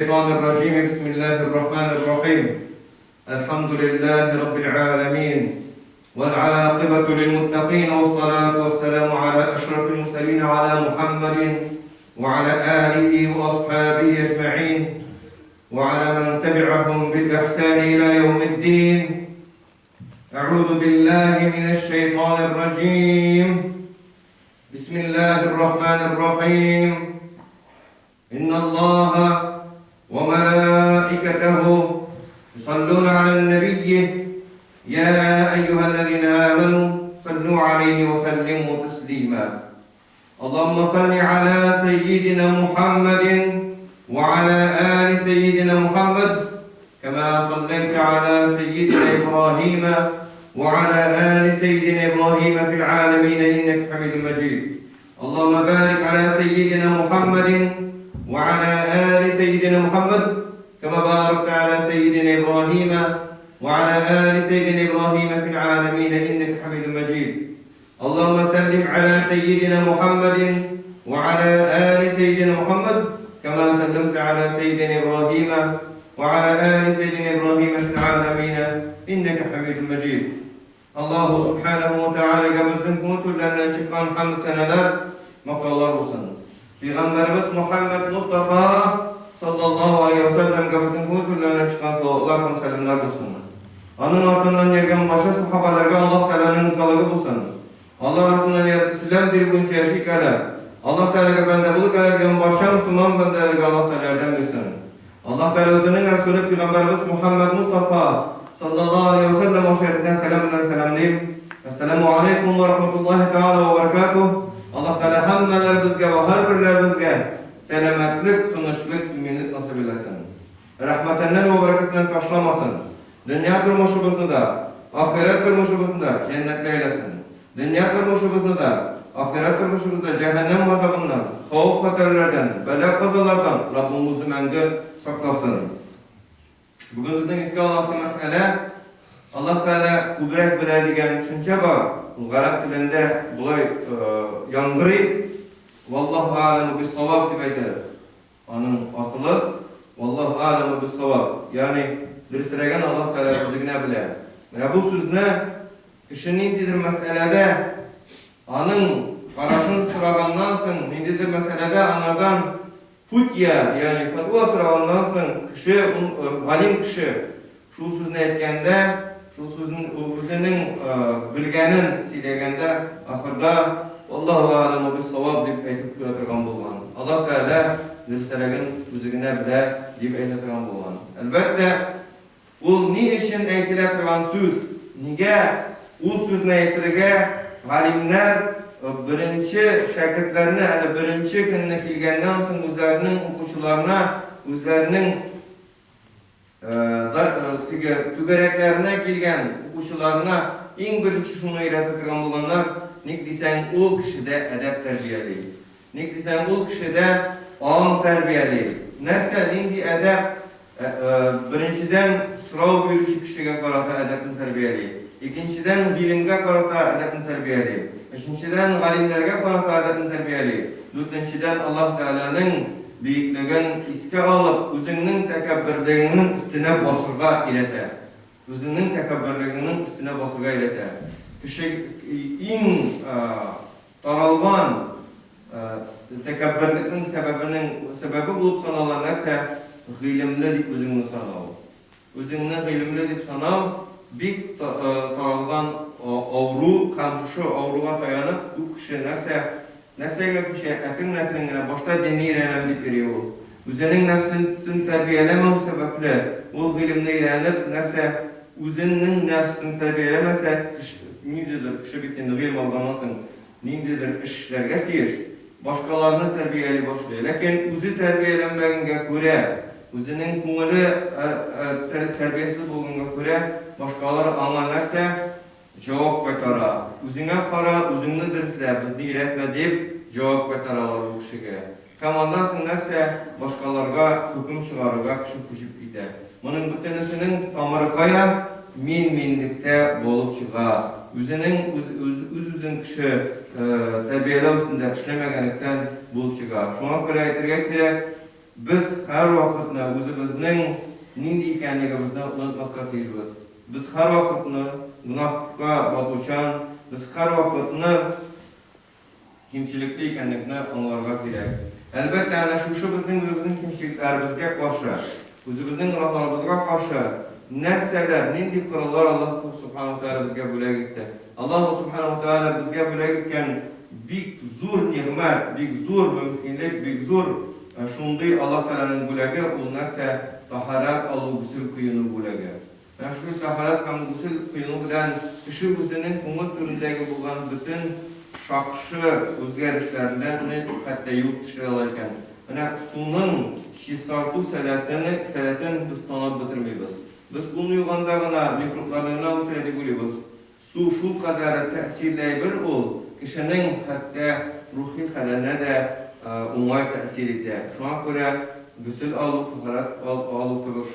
الشيطان الرجيم بسم الله الرحمن الرحيم الحمد لله رب العالمين والعاقبة للمتقين والصلاة والسلام على أشرف المرسلين على محمد وعلى آله وأصحابه أجمعين وعلى من تبعهم بالإحسان إلى يوم الدين أعوذ بالله من الشيطان الرجيم بسم الله الرحمن الرحيم إن الله وملائكته يصلون على النبي يا أيها الذين آمنوا صلوا عليه وسلموا تسليما اللهم صل على سيدنا محمد وعلى آل سيدنا محمد كما صليت على سيدنا إبراهيم وعلى آل سيدنا إبراهيم في العالمين إنك حميد مجيد اللهم بارك على سيدنا محمد وعلى آل سيدنا محمد كما باركت على سيدنا إبراهيم وعلى آل سيدنا إبراهيم في العالمين إنك حميد مجيد اللهم سلم على سيدنا محمد وعلى آل سيدنا محمد كما سلمت على سيدنا إبراهيم وعلى آل سيدنا إبراهيم في العالمين إنك حميد مجيد Allahu Subhanahu wa Taalага безнең күңел түрләреннән чыккан хәмд сәнәләр, мактаулар булсын. Пәйгамбәребез Мухаммад Мустафа саллаллаһу алейһи ва сәлләмгә безнең күңел түрләреннән чыккан салаватлар һәм сәламнәр булсын. Аның артыннан йөргән барча сахабаларга Аллаһ Тәгаләнең ризалыгы булсын. Алар артыннан ияреп Ислам дине буенча яшик әле. Аллаһ Тәгаләгә бәндә булып әле барча мөселман бәндәләргә Аллаһ Тәгалә ярдәм бирсен. Аллаһ Тәгалә үзенең Рәсүле пәйгамбәребез Мухаммәд Мустафа саллаллаһу алейһи ва сәлләм аша әйткән сәлам белән сәламлим. Әссәламү алейкум ва рахматуллаһи тәгалә ва баракатуһ. Аллаһ Тәгалә һәммәләребезгә ва һәрберләребезгә сәламәтлек, тынычлык, иминлек насыйп әйләсен. Рәхмәтеннән вә бәрәкәтеннән ташламасын. Дөнья тормышыбызны да, ахирәт тормышыбызны да җәннәткә әйләсен. Дөнья тормышыбызны да, ахирәт тормышыбызны да җәһәннәм газабыннан, хәвеф-хәтәрләрдән, бәла-казалардан Раббым Үзе мәңге сакласын. Бүген безнең искә аласы мәсьәлә, Аллаһ Тәгалә күбрәк белә дигән төшенчә бар. Ул гарәп телендә болай яңгырый, Валлаһу әгъләмү бис-саваб дип әйтәләр. Аның асылы, Валлаһу әгъләмү биссаваб, ягъни дөресрәген Аллаһ Тәгалә үзе генә белә. Менә бу сүзне кеше ниндидер мәсьәләдә аның карашын сораганнан соң, ниндидер мәсьәләдә аңардан футья, ягъни фәтва сораганнан соң, кеше, галим кеше Шул сүзне әйткәндә, шул сүзен ул үзенең белгәнен сөйләгәндә, ахырда, Валлаһу әгъләмү биссаваб дип әйтеп куя торган булган. Аллаһ Тәгалә дөресрәген үзе генә белә, дип әйтә торган булган. Әлбәттә, ул ни өчен әйтелә торган сүз? Нигә ул сүзне әйтергә галимнәр беренче шәкертләрне, әле беренче көнне килгәннән соң үзләренең укучыларына, үзләренең Теге түгәрәкләренә килгән укучыларына иң беренче шуны өйрәтә торган булганнар, ник дисәң, ул кешедә әдәп тәрбияли. Ник дисәң, ул кешедә аң тәрбияли. Нәрсә, нинди әдәп? Беренчедән, сорау бирүче кешегә карата әдәпне тәрбияли. Икенчедән, гыйлемгә карата әдәпне тәрбияли. Өченчедән, галимнәргә карата әдәпне тәрбияли. Дүртенчедән, Аллаһ Тәгаләнең Бөеклеген искә алып, үзеңнең тәкәбберлегеңнең өстенә басырга өйрәтә. Үзеңнең тәкәбберлегеңнең өстенә басырга өйрәтә. Кеше иң таралган тәкәбберлекнең сәбәбенең сәбәбе булып санала нәрсә? Гыйлемле дип үзеңне санау. Үзеңне гыйлемле дип санау бик таралган авыру һәм шушы авыруга таянып күп кеше нәрсә нәрсәгә күчә, әкрен-әкрен генә башта динне өйрәнәм дип йөри ул. Үзенең нәфсен тәрбияләмәү сәбәпле, ул гыйлемне өйрәнеп нәрсә үзенең нәфсен тәрбияләмәсә, ниндидер кеше бит инде гыйлем алганнан соң ниндидер эш эшләргә тиеш, башкаларны тәрбияли башлый. Ләкин үзе тәрбияләнмәгәнгә күрә, үзенең күңеле тәрбиясез булганга күрә, башкалар аңа нәрсә? Җавап кайтара. Үзеңә кара, үзеңне дөреслә, безне өйрәтмә, дип җавап кайтаралар ул кешегә. Һәм аннан соң нәрсә? Башкаларга хөкем чыгарырга кеше күчеп китә. Моның бөтенесенең тамыры кая? Мин-минлектә булып чыга. Үзенең үз-үзен кеше тәрбияләү өстендә эшләмәгәнлектән булып чыга. Шуңа күрә әйтергә кирәк, Без һәрвакытны үзебезнең нинди икәнлегебезне онытмаска тиешбез. Без һәрвакытны гөнаһка батучан, без һәрвакытны кимчелекле икәнлекне аңларга кирәк. Әлбәттә, әнә шушы безнең үзебезнең кимчелекләребезгә каршы, үзебезнең гөнаһларыбызга каршы нәрсәләр, нинди кораллар Аллаһ Субханаһу ва Тәгалә безгә бүләк итте? Аллаһ Субханаһу ва Тәгалә безгә бүләк иткән бик зур нигъмәт, бик зур мөмкинлек, бик зур шундый Аллаһ Тәгаләнең бүләге, ул нәрсә? Таһарәт алу, гөсел коену бүләге. Менә шушы таһарәт һәм гөсел коену белән кеше үзенең күңел түрендәге булган бөтен шакшы үзгәрешләрне хәтта юып төшерә ала икән. Менә суның чистарту сәләтене, сәләтен без танып бетермибез. Без кулны юганда гына микробларны гына үтерә дип уйлыйбыз. Су шулкадәр тәэсирле әйбер ул, кешенең хәтта рухи хәленә дә уңай тәэсир итә. Шуңа күрә гөсел алу, тәһарәт алу кебек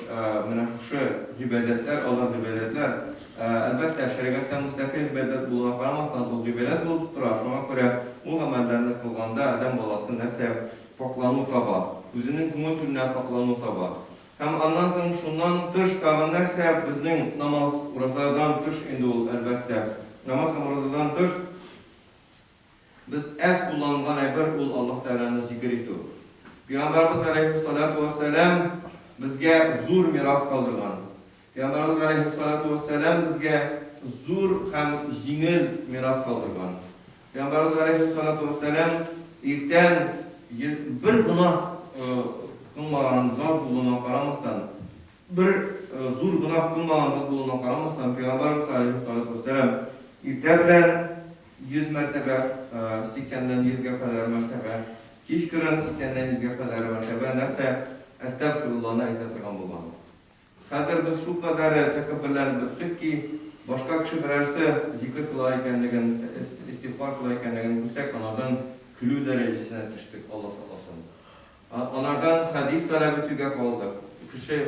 менә шушы гыйбадәтләр, алар гыйбадәтләр. Әлбәттә, шәригатьтә мөстәкыйль гыйбадәт булуына карамастан, ул гыйбадәт булып тора. Шуңа күрә ул гамәлләрне кылганда адәм баласы нәрсә, пакьлану таба, үзенең күңел түренә пакьлану таба. Һәм аннан соң шуннан тыш тагын нәрсә, безнең намаз, уразадан тыш инде ул, әлбәттә. Намаз һәм уразадан тыш без әз кулланган әйбер ул Аллаһ Тәгаләне зикер итү. Пәйгамбәребез галәйһиссалату вәссәлам безгә зур мирас калдырган. Пәйгамбәребез галәйһиссалату вәссәлам безгә зур һәм җиңел мирас калдырган. Пәйгамбәребез галәйһиссалату вәссәлам иртән бер гөнаһ кылмаган зат булуына карамастан, бер зур гөнаһ кылмаган зат булуына карамастан, Пәйгамбәребез галәйһиссалату вәссәлам иртә белән 100 мәртәбә, 80-нән 100 гә кадәр мәртәбә, кичкырын 80-нән 100 гә кадәр мәртәбә нәрсә, әстәгъфирулланы әйтә торган булган. Хәзер без шулкадәре тәкәбберләнеп беттек ки, башка кеше берәрсе зикер кыла икәнлеген, истигъфар кыла икәнлеген күрсәк, анардан көлү дәрәҗәсенә төштек, Алла сакласын. Анардан хәдис таләп итүгә калдык. Кеше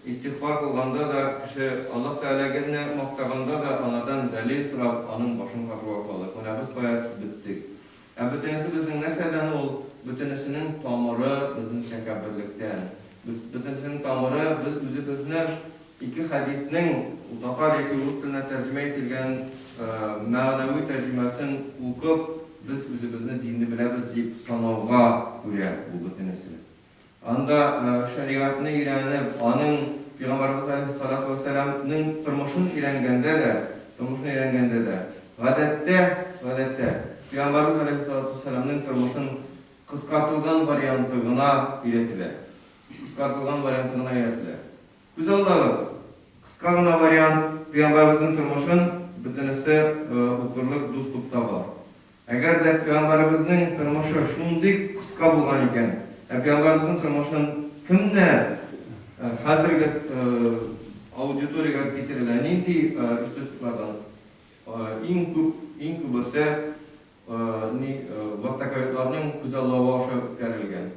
истигъфар кылганда да, кеше Аллаһ Тәгаләгене мактаганда да анардан дәлил сорап, аның башын кагуга калдык. Менә без кая төшеп беттек. Ә бөтенесе безнең нәрсәдән ул? Бөтенесенең тамыры безнең тәкәбберлектән. Бөтенесенең тамыры без үзебезне ике хәдиснең татар яки урыс теленә тәрҗемә ителгән мәгънәви тәрҗемәсен укып, без үзебезне динне беләбез дип санауга күрә бу бөтенесе. Анда шәригатьне өйрәнеп, аның Пәйгамбәребез галәйһиссалату вәссәламнең тормышын өйрәнгәндә дә, тормышын өйрәнгәндә дә, гадәттә, гадәттә, Пәйгамбәребез галәйһиссалату вәссәламнең тормышын кыскартылган варианты гына өйрәтелә. Кыскартылган варианты гына өйрәтелә. Күз алдагыз, кыска гына вариант Пәйгамбәребезнең тормышын бөтенесе укырлык доступта бар. Әгәр дә пәйгамбәребезнең тормышы шундый кыска булган икән, ә пәйгамбәребезнең тормышын кемнәр хәзерге аудиториягә китерелә, нинди источниклардан? Иң күп, иң күбесе ни востоковедларның күзаллавы аша үткәрелгән.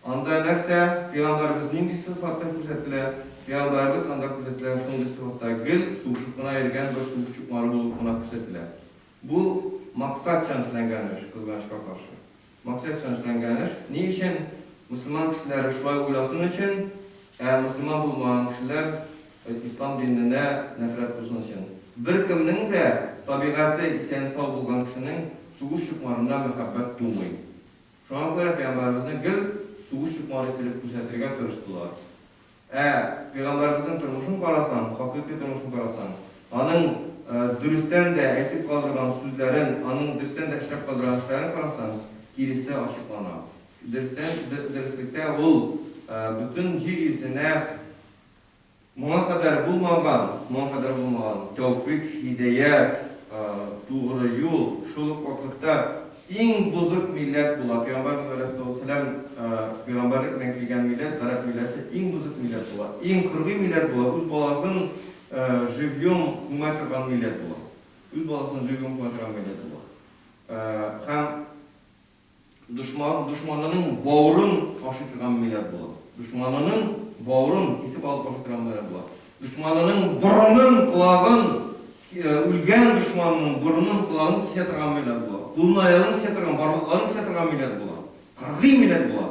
Анда нәрсә, пәйгамбәребез нинди сыйфатта күрсәтелә? Пәйгамбәребез анда күрсәтелә шундый сыйфатта, гел сугышып кына йөргән бер сугыш чукмары булып кына күрсәтелә. Бу максатчан эшләнгән эш, кызганычка каршы. Максатчан эшләнгән эш. Ни өчен? Мөселман кешеләре шулай уйласын өчен, ә мөселман булмаган кешеләр ислам диненә нәфрәт булсын өчен. Беркемнең дә табигате исән-сау булган кешенең сугыш чукмарына мәхәббәт тумый. Шуңа күрә пәйгамбәребезне гел сугыш чукмары ителеп күрсәтергә тырыштылар. Ә пәйгамбәребезнең тормышын карасаң, хакыйкый тормышын карасаң, аның дөрестән дә әйтеп калдырган сүзләрен, аның дөрестән дә эшләп калдырган эшләрен карасаң, киресе ачыклана. Дөрестән, дөреслектә ул бөтен җир йөзенә Моңа кадәр булмаган, моңа кадәр булмаган тәүфыйк, һидаять, тугры юл, шул ук вакытта иң бозык милләт була. Пәйгамбәребез галәйһиссалату вәссәлам пәйгамбәрлек белән килгән милләт, гарәп милләте иң бозык милләт була, иң кыргый милләт була, үз баласын живьем күмә торган милләт була. Үз баласын живьем күмә торган милләт була. Һәм Дошман, дошманының бавырын ашый торган милләт була. Дошманының бавырын кисеп алып ашый торган милләт була. Дошманының борынын, колагын, үлгән дошманының борынын, колагын кисә торган милләт була. Кулын, аягын кисә торган, бармакларын кисә торган милләт була. Кыргый милләт була.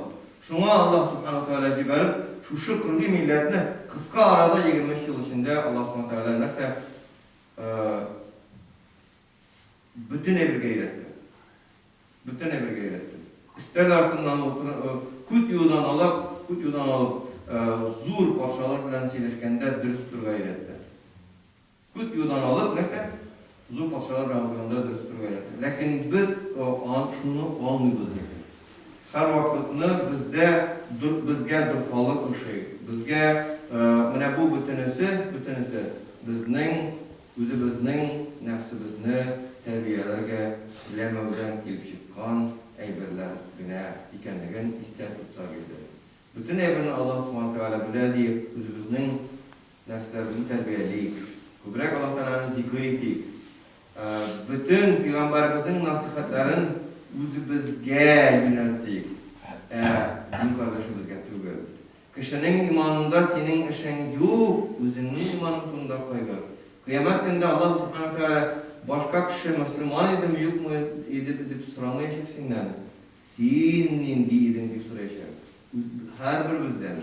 Шуңа Аллаһ Сүбхәнәһү вә Тәгалә җибәреп, шушы кыргый милләтне кыска арада 23 ел эчендә Аллаһ Сүбхәнәһү вә Тәгалә нәрсә бөтен әйбергә өйрәтте. Бөтен әйбергә өйрәтте. Өстәл артыннан утыр, күт юудан алып, күт юудан алып, зур патшалар белән сөйләшкәндә дөрес торырга өйрәтте. Күт юудан алып, нәрсә? Зур патшалар белән утырганда дөрес торырга өйрәтте. Ләкин без шуны алмыйбыз ләкин. Һәрвакытны бездә безгә дорфалык ошый. Безгә менә бу бөтенесе, бөтенесе безнең үзебезнең нәфсебезне тәрбияләргә теләмәүдән килеп чыккан әйберләр генә икәнлеген истә тотсак иде. Бөтен әйберне Аллаһ Субхана Тәгалә белә диеп, үзебезнең нәфсләребезне тәрбиялик, күбрәк Аллаһ Тәгаләне зикер итик, бөтен пәйгамбәребезнең насыйхәтләрен үзебезгә юнәлтик, ә дин кардәшебезгә түгел. Кешенең иманында синең эшең юк, үзеңнең иманың турында кайгырт. Кыямәт көнендә Аллаһ Субхана Тәгалә башка кеше мөселман идеме, юкмы иде дип сорамаячак синнән. Син нинди идең дип сораячак. Һәрберебездән,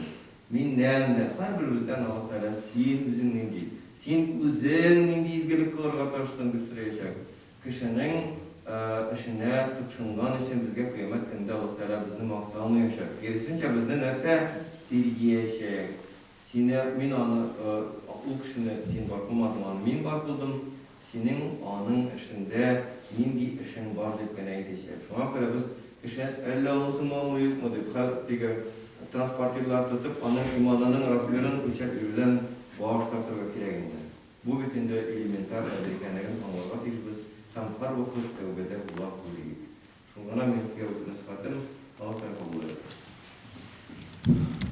миннән дә, һәрберебездән Аллаһ Тәгалә син үзең нинди, син үзең нинди изгелек кылырга тырыштың дип сораячак. Кешенең эшенә тыкшынган өчен безгә кыямәт көнендә Аллаһ Тәгалә безне мактамаячак. Киресенчә, безне нәрсә? Тиргиячәк. Сине, мин аны, ул кешене син бар кылмадың, аны мин бар кылдым, синең аның эшендә нинди эшең бар, дип кенә әйтәчәк. Шуңа күрә без кеше әллә ул мөселманмы, юкмы дип, хәл теге транспортирлар тотып, аның иманының размерын үлчәп йөрүдән баш тартырга кирәк инде. Бу бит инде элементар әйбер икәнлеген аңларга тиешбез һәм һәрвакыт тәүбәдә була күрик. Шул гына минем сезгә үтенеч-хатым, Аллаһ Тәгалә кабул итсен.